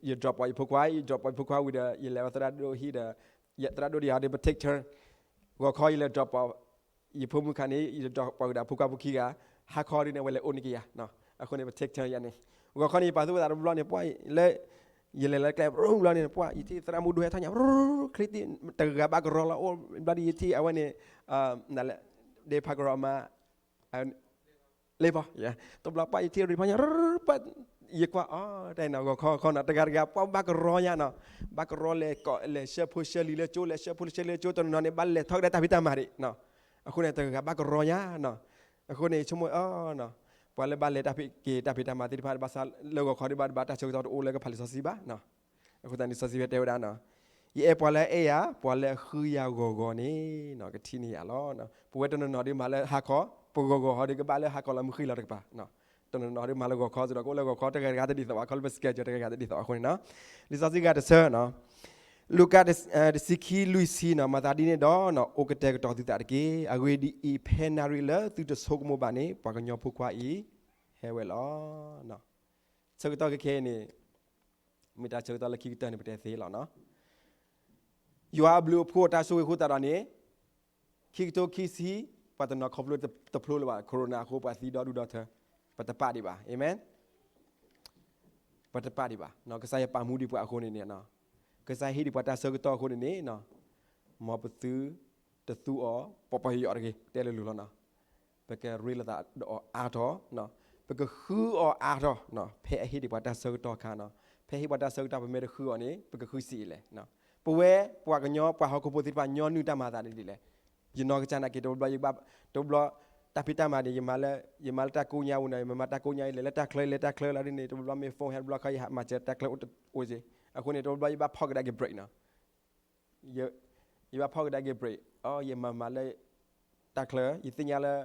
ယ drop off ယဖိခွါ ယ drop off ယဖိခွါဝံၤဒီး ယလဲၤဝဲသရၣ်ဒိၣ်ဟံၣ်ဒီး သရၣ်ဒိၣ်တယၤဒီး ပ take turn ဂီၤခီယလဲၤ drop off ယဖိမုၣ်ခါန့ၣ် ယ drop off ဝံၤဒီးဖိခွါဖိခံဂၤ ဟါခီဒ်န့ၣ် အဝဲလဲၤအိၣ်န့ၢ်က့ၤယၤ အဃိန့ၣ် ပ take turn ယၤန့ၣ် ဂီၤခီန့ၣ် ယပာ်သူၣ်ပာ်သးတဘျီဘျီန့ၣ် ပှၤလၢ ယလဲၤလၢကျဲ ဘျီန့ၣ် ပှၤယထံၣ်သရၣ်မုၣ်ဒိၣ်ဟဲထီၣ်ညါ ချ့တံၢ် တဂၤဘၣ်ကရီလီၤအိၣ် ဘျီဒ်ယထံၣ်အဝဲန့ၣ် ဒ့ဖးကရီအမါ လ့ဖီ တဘျီပှၤယထံၣ်ရံဖီညါ ပှၤ ယကွၢ်အီၤ တၢ်အံၤနီၤ ဂီၤခီခီနီၤ တဂၤတဂၤ ပှၤဘၣ်ကရီညါနီၤ ဘၣ်ကရီလဲၤကိး လဲၤဆှၢဖိဆှၢလံၤလၢကၠိ လဲၤဆှၢဖိဆှၢလံၤလၢကၠိ တနီၤနီၤန့ၣ် ဘၣ်လဲၤထီၣ်ကဒါတၢ်ဖံးတၢ်မၤဒံးနီၤ အဃိန့ၣ် တဂၤဘၣ်ကရီညါနီၤ အဃိန့ၣ် ဆိကမိၣ်အီၤနီၤ ပှၤလၢဘၣ်လဲၤတၢ်ဖံးက့ၤတၢ်ဖံးတၢ်မၤသ့ၣ်တဖၣ် ဘၣ်ဆၣ်လၢဂီၤခီဒံးဘၣ် ဘၣ်တၢ်ဆၢကတီၢ်တအိၣ်လၢကဖးလံာ်စီဆှံဘၣ်နီၤ အဃိသတးန့ၣ် လံာ်စီဆှံဖဲတဲဝဲဒၣ်နီၤ ယအဲၣ်ပှၤလၢအအဲၣ်ယၤ ပှၤလၢအဃုယၤဂီၤဂီၤန့ၣ်နီၤ ကထံၣ်န့ၢ်ယၤလီၤ. ပဝဲတနီၤနီၤဒ်မၤလၢဟါခီ ပဂီၤဂီၤဟီဒ်ကဘၣ်လၢဟါခီလီၤ မုၢ်ဃ့ၢ်လီၤတကပၤ တနီၤနီၤဒ်မၤလၢဂီၤခီစ့ၢ်ဒီး ကအိၣ်လၢဂီၤခီတဂၤတဂၤတဒ်သိးဘၣ် ခီလၢပ schedule တဂၤတဂၤတဒ်သိးအဃိန့ၣ်နီၤ လံာ်စီဆှံဂၤတဆၢနီၤ လူၤကၣ် တဆံခံ လွံၢ်ဆံနီၤ မၤသးဒ်န့ၣ်ဒီး အိၣ်ကတဲာ်ကတီၤသုသးတက့ၢ်. အဂ့ၢ်ဒ်အံၤ, ဖဲနၣ်ရံၣ်လၢသုတဆိကမိၣ်ဘၣ်န့ၣ် ပှၤကညီဖိခွါအံၤဟဲဝဲလီၤ. ဆၢကတီၢ်ခဲခဲအံၤန့ၣ် မ့ၢ်တၢ်ဆၢကတီၢ်လၢခံကတၢၢ်န့ၣ် ပတဲသ့လီၤနီၤ. ယွၤအဘျုးအဖှိၣ်အတၢ်ဆိၣ်ဂ့ၤအဃိသတးဒီးန့ၣ် ခံကထိခံဆံ ပှၤတနီၤခီဖျိတဖျိလၢၤဘၣ် corona အဃိ ပှၤသံဒီဒူၣ်ဒီထၢ ပတပာ်ဒံးဘၣ်. အၤမ့ၣ်. ပတပာ်ဒံးဘၣ်. ကစၢ်ယွၤပာ်မူဒံးပှၤအဃိန့ၣ်န့ၣ် ကစၢ်ဟ့ၣ်ဒံးပှၤတၢ်ဆၢကတီၢ်အဃိန့ၣ်န့ၣ် မ်ပသုတသူအီၤ ပီၤပီၤယိာ်ယိာ်တဂ့ၤ တဲလိၤလိၤလီၤနီၤ. ပကရ့လိာ်သးဒီးအီၤအါထီၣ်, ပကဃုအီၤအါထီၣ်, ဖဲအဟ့ၣ်ဒံးပှၤတၢ်ဆၢကတီၢ်အခါနီၤ. ဖဲဟ့ၣ်ပှၤတၢ်ဆၢကတီၢ် ပမ့ၢ်တဃုအီၤန့ၣ် ပကဃုစံးအံၤလဲၣ်. ပဝဲပှၤကညီ ပှၤဟီၣ်ခိၣ်ဖိသ့ၣ်တဖၣ် ညီနုၢ်တၢ်မၤသးဒ်လဲၣ်. ယနီၢ်ကစၢ်နာ်က့ တဘျီဘျီ ယဘၣ် တဘျီ တၢ်ဖံးတၢ်မၤန့ၣ် ယမၤလၢ ယမၤလၢတၢ်ကိညါဝံၤန့ၣ် ယမၤမၤတၢ်ကိညါ ယလဲၤလၢတၢ်ချၢ ယလဲၤတၢ်ချၢလီၤဒ်န့ၣ် တဘျီဘျီမ့ၢ် phone ဟဲတဘျီခီ ယဟးမၤစၢၤတၢ်ချၢအိၣ်စ့ၢ်. အဃိန့ၣ် တဘျီဘျီယဘၣ်ဖီၣ်ကဒါက့ၤ break နီၤ. ယဘၣ်ဖီၣ်ကဒါက့ၤ break အီၤ ယမၤမၤလၢ တၢ်ချၢ ယသ့ၣ်ညါလၢ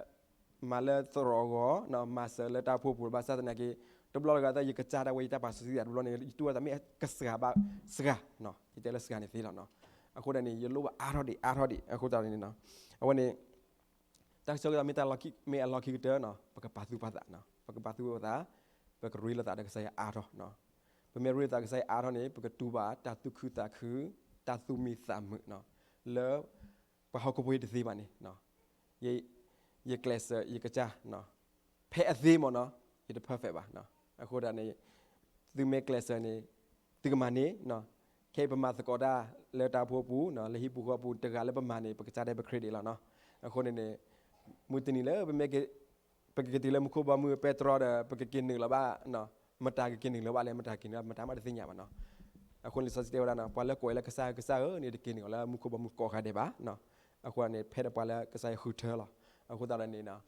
မၤလၢသရိာ်အဂီၢ် မၤစၢၤလၢတၢ်အိၣ်ဖှိၣ်ပူၤ ဘၣ်ဆၣ်သနာ်က့ တဘျီတဂၤသၢ ယကစၢ်ဒၣ်ဝဲယတၢ်ပာ်စီဆှံသးတဘျီန့ၣ် ယတူၢ်ဝဲသးမ့ၢ်ကစှၤဘၣ်စှၤ, ယတဲလၢစှၤန့ၣ်သ့လီၤနီၤ. အဃိဒ်န့ၣ် ယလိၣ်ဘၣ်အါထီၣ်ဒံး အါထီၣ်ဒံး အဃိသတးန့ၣ်နီၤ အဝဲန့ၣ် တၢ်ဆၢကတီၢ်မ့ၢ်တၢ်လီၢ်ခံ မ့ၢ်အလီၢ်ခံကတၢၢ်နီၤ ပကပာ်သူၣ်ပာ်သးနီၤ ပကပာ်သူၣ်ပာ်သး ပကရ့လိာ်သးဒီးကစၢ်ယွၤအါထီၣ်နီၤ. ပမ့ၢ်ရ့လိာ်သးကစၢ်ယွၤအါထီၣ်န့ၣ် ပကတူၢ်ဘၣ်တၢ်သူၣ်ခုသးခု တၢ်သူၣ်မံသးမုာ်နီၤ လၢ ပှၤဟီၣ်ခိၣ်ဖိအံၤတသ့ဘၣ်န့ၣ် ယကျဲးစၢး ယကစၢ် ဖဲအသ့မ့ၢ်နီၤ ယတ perfect ဘၣ်. အဃိဒ်န့ၣ် သုမ့ၢ်ကျဲးစၢးန့ၣ် သုကမၤန့ၢ်, ခဲအံၤပမၤသကိးတၢ်လၢတၢ်အိၣ်ဖှိၣ်အပူၤ, လၢဟံၣ်ပူၤဃီပူၤ တဂၤလၢပမၤန့ၢ် ပကစၢ်ဒဲးပ credit လီၤနီၤ. အဃိန့ၣ်န့ၣ် မုၢ်တနံၤလၢပမ့ၢ် ပကက့ၤတုၤလၢမူခိၣ်ဘီမုၢ်ပဲတြီဒီး ပကက့ၤနုာ်လီၤဘၣ်, မတၤကက့ၤနုာ်လီၤဘၣ်လဲၣ်, မတၤက့ၤနုာ်လီၤ မတၤမးတသ့ၣ်ညါဘၣ်နီၤ. အဃိန့ၣ် လံာ်စီဆှံတဲဝဲဒၣ်နီၤ, ပှၤလၢကိးဝဲလၢကစၢ်ဧၢ ကစၢ်ဧၢန့ၣ် တက့ၤနုာ်လီၤလၢမူခိၣ်ဘီမုၢ်ကိးဂၤဒဲးဘၣ်. အဃိန့ၣ် ဖဲဒီးပှၤလၢကစၢ်ယွၤဃုထၢလီၤ. အဃိသတးဒီးန့ၣ်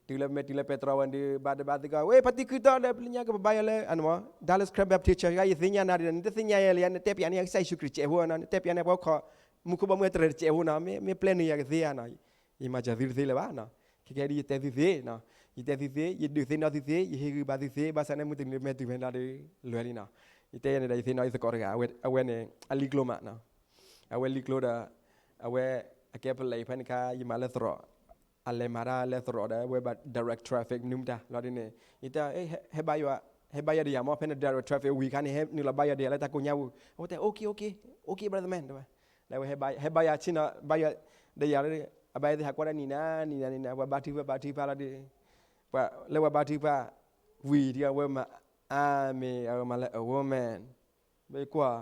တုၤလၢမ့ၢ်တုၤလၢပဲတြီဝဲဒုး ဘၣ်ဒိဘၣ်ထံးကီး ဝဲ ဖါတံၢ်ခုတီဒီး ပလၢညါကပဘါယွၤလၢ Dallas Cranberry Baptist Church ယသ့ၣ်ညါနၤဒ်ဒီး နတသ့ၣ်ညါယဲလၢယၤ နတဲပၠးန့ၢ်ယၤကစၢ်ယ့ၣ်ၡူးခရံာ်တစဲးဖိနီၤ, နတဲပၠးန့ၢ်ပှၤအိၣ်ခိး မူခိၣ်ဘီမုၢ်တြဲၤတစဲးဖိနီၤ, မ့ၢ်ပျဲနုာ်ယၤကသ့ဧါနီၤ. ယမၤစၢၤသုတသ့လၢၤဘၣ်နီၤ. ခဲကဲဒ်ယတဲသုသ့နီၤ, ယတဲသုသ့, ယဒုးသ့ၣ်နီၣ်သုသ့, ယဟ့ၣ်ဂံၢ်ဘါသုသ့, ဘၣ်ဆၣ်န့ၣ် မုၢ်တနံၤလၢမဲာ်တုၤဖဲန့ၣ်လီၤဒီး လွဲလံနီၤ. ယတဲယဲန့ၣ်ဒီး ယသ့ၣ်နီၣ်ယသကိးတဂၤ, အဝဲန့ၣ် အလံာ်ကျိမးနီၤ. အဝဲလံာ်ကျိဒီး အဝဲအကဲပလဲၤဖဲန့ၣ်အခါ ယမၤလၢသရိာ်, အလဲၤမၤတၢ်လၢသရိာ်ဒီး အဝဲဘၣ် direct traffic မနုၤမတၤလီၤဒ်န့ၣ် ယတဲ ဟဲဘါယွၤ, ဟဲဘါယွၤဒီးယၤမ့ၢ် ဖဲန့ၣ် direct traffic ဝံၤအခါန့ၣ် ဟဲနုာ်လီၤဘါယွၤဒီးယၤလၢတၢ်ကိးညါပူၤ, အဝဲတဲ okay okay okay brother man တဲဝဲ. လၢအဝဲဟဲဘါယွၤဆ့ၣ်နီၤ ဘါယွၤဒီးယၤလၢ အဘၣ်ယသ့ၣ်ဟးကွၢ်တၢ်နံၤနၤ နံၤနၤနံၤနၤ ပှၤဘါထုကဖၣ်ဘါထုကဖၣ်လီၤဒီး ပှၤလၢပှၤဘါထုကဖၣ် ဝံၤဒီးအဝဲမၤ အၤမ့ၣ် အဝဲမၤလၢ အဝဲမ့ၣ် ဘၣ်ကွၢ်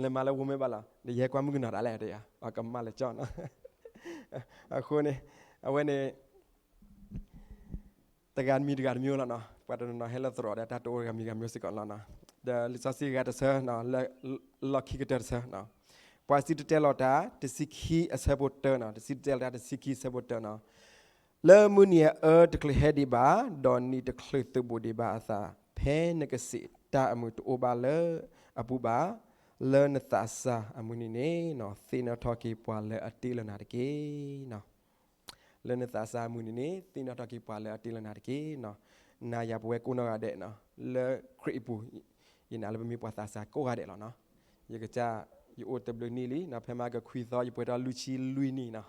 လဲၤမၤလၢ ဝဲမ့ၣ် ဘၣ်လီၤ ဒီးယဟဲကွၢ်မုၣ်ကနီၤဒၣ်လဲာ်တဲယၤ အကမၣ်လၢကၠီနီၤ. အဃိန့ၣ် အဝဲန့ၣ် တဂၤတမံၤတဂၤတမံၤလီၤနီၤ, ပှၤတနီၤနီၤဟဲလၢသရိာ်ဒီး တၢ်တအိၣ်တဂၤမံၤတဂၤမံၤစ့ၢ်ကီးလီၤနီၤ. ဒီးလံာ်စီဆှံဂၤတဆၢ လၢလီၢ်ခံကတၢၢ်တဆၢ ပှၤစံၣ်တဲၤတဲလီၤတၢ် တဆံခံအဆၢဖိတၢနီၤ, တဆံတဲၤတဲလီၤတၢ် တဆံခံအဆၢဖိတၢနီၤ. လၢမုၢ်နံၤအအၢတချုးဟဲဒံးဘၣ်, ဒီးနံၤတချုးသုးဘူးဒံးဘၣ်အသး, ဖဲနကစံးတၢ်အမုာ်တအိၣ်ဘၣ်လၢအပူၤဘၣ်, လၢနသးစၢ်အမုၢ်နံၤန့ၣ်, သ့ၣ်နီၣ်ထီၣ်က့ၤပှၤလၢအတ့လီၤနၤတက့ၢ်. လၢနသးစၢ်အမုၢ်နံၤန့ၣ် သ့ၣ်နီၣ်ထီၣ်က့ၤပှၤလၢအတ့လီၤနၤတက့ၢ်. နၤယၤပဝဲကိးနီၢ်ဂၤဒဲးနီၤ, လၢခရံာ်အပူၤ, ယနာ်လၢပမ့ၢ်ပှၤသးစၢ်ကိးဂၤဒဲးလီၤနီၤ. ယကစၢ် ယအိၣ်တဘျုးနံၣ်လံနီၤ, ဖဲမဟါကခွံသီ ယပှဲၤထီၣ်လွံၢ်ဆံလွံၢ်နံၣ်နီၤ,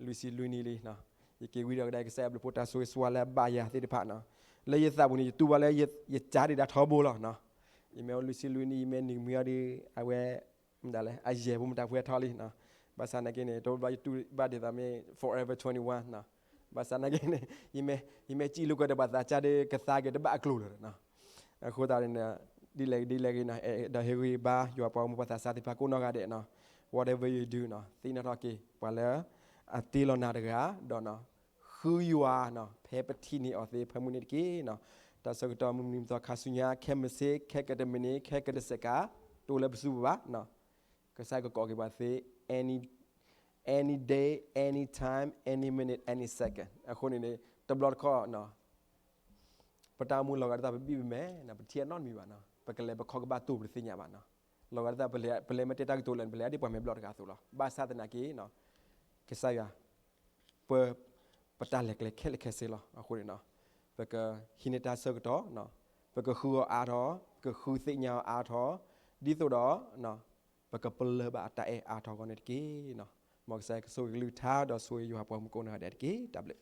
လွံၢ်ဆံလွံၢ်နံၣ်လံနီၤ. ယက့ၤဝံၤဒီးကဒါ ကစၢ်ယွၤဘျုးဖှိၣ်တၢ်ဆိၣ်ဂ့ၤဆိၣ်ဝါလၢအဘၣ်ယၤသ့ၣ်တဖၣ်နီၤ. လၢယသးပူၤန့ၣ် ယတူၢ်ဘၣ်လၢ ယကၢ်ဒံးဒၣ်ထီဘိလီၤနီၤ. ယမ့ၢ်အိၣ်လွံၢ်ဆံလွံၢ်နံၣ် ယမ့ၢ်နံၤမံအီၤဒီး အဝဲ မတၤလဲၣ် အယဲၢ်ဖိမတၤဖိဟဲထီၣ်လံနီၤ. ဘၣ်ဆၣ်နာ်က့န့ၣ် တအိၣ်ဘၣ် ယတူၢ်ဘၣ်ဒ်သိးမ့ၢ် forever twenty-one နီၤ. ဘၣ်ဆၣ်နာ်က့န့ၣ် ယမ့ၢ် ယမ့ၢ်စံၣ်လိာ်ကွဲဒီးပှၤသးစၢ်ဒီး ကသါက့ၤတဘၣ်အကျိၤလၢၤနီၤ. အဃိသတးန့ၣ် ဒ်လဲၣ်ဒ်လဲၣ်ဂ့ၤနီၤ, ဒီးဟ့ၣ်ဂံၢ်ဘါယွၤပှၤဂီၢ်မုၢ်ပှၤသးစၢ်သ့ၣ်တဖၣ်ကိးနီၢ်ဂၤဒဲးနီၤ, whatever you do နီၤ, သ့ၣ်နီၣ်ထီၣ်က့ၤ ပှၤလၢအတ့လီၤနၤတဂၤ ဒီး ဃုယွၤနီၤ, ဖဲပထံၣ်န့ၢ်အီၤသ့ ဖဲမုၢ်နံၤတက့ၢ်နီၤ. တၢ်ဆၢကတီၢ်မုၢ်နံၤမုၢ်သီခါဆူညါ ခဲမုၢ်ဆ့ၣ် ခဲကတမံးနံး ခဲကတစဲးကး တအိၣ်လၢပစုပူၤဘၣ်နီၤ. ကစၢ်ကကိးက့ၤပှၤသ့ any, any day, any time, any minute, any second. အဃိန့ၣ်န့ၣ် တဘျီတခီၣ်နီၤ ပတၢ်အိၣ်မူလီၤဂာ်ဒ်သိးပဘံၣ်ပမဲာ်နီၤ, ပထံၣ်အနီတမံၤဘၣ်နီၤ, ပကလဲၤပခီၣ်ကဘၣ်တိၢ်ပတသ့ၣ်ညါဘၣ်နီၤ. လီၤဂာ်ဒ်သိးပလဲၤ ပလဲၤမ့ၢ်တဲတၢ်ကတိၤလၢာ်န့ၣ် ပလဲၤဒ်ပှၤမဲာ်ဘျီၣ်တဂၤအသိးလီၤ. ဘၣ်ဆၣ်သနာ်က့နီၤ ကစၢ်ယွၤ ပ ပတၢ်လဲၤကျဲခဲလၢာ်ခဲဆ့လီၤ. အဃိန့ၣ်နီၤ ပကဟံးန့ၢ်တၢ်ဆၢကတီၢ်နီၤ, ပကဃုအီၤအါထီၣ်, ပကဃုသ့ၣ်ညါအီၤအါထီၣ်, ဒ်သိးဒီး ပကပလၢၢ်ဘၣ်အတၢ်အဲၣ်အါထီၣ်အဂီၢ်န့ၣ်တက့ၢ်နီၤ. မ်ကစၢ်ယွၤကဆိၣ်ဂ့ၤကလုၢ်ကထါ ဒီးဆိၣ်ဂ့ၤယွၤပှၤဂီၢ်မုၢ်ကိးနီၢ်ဂၤဒဲးတက့ၢ်. တၢ်ဘျုး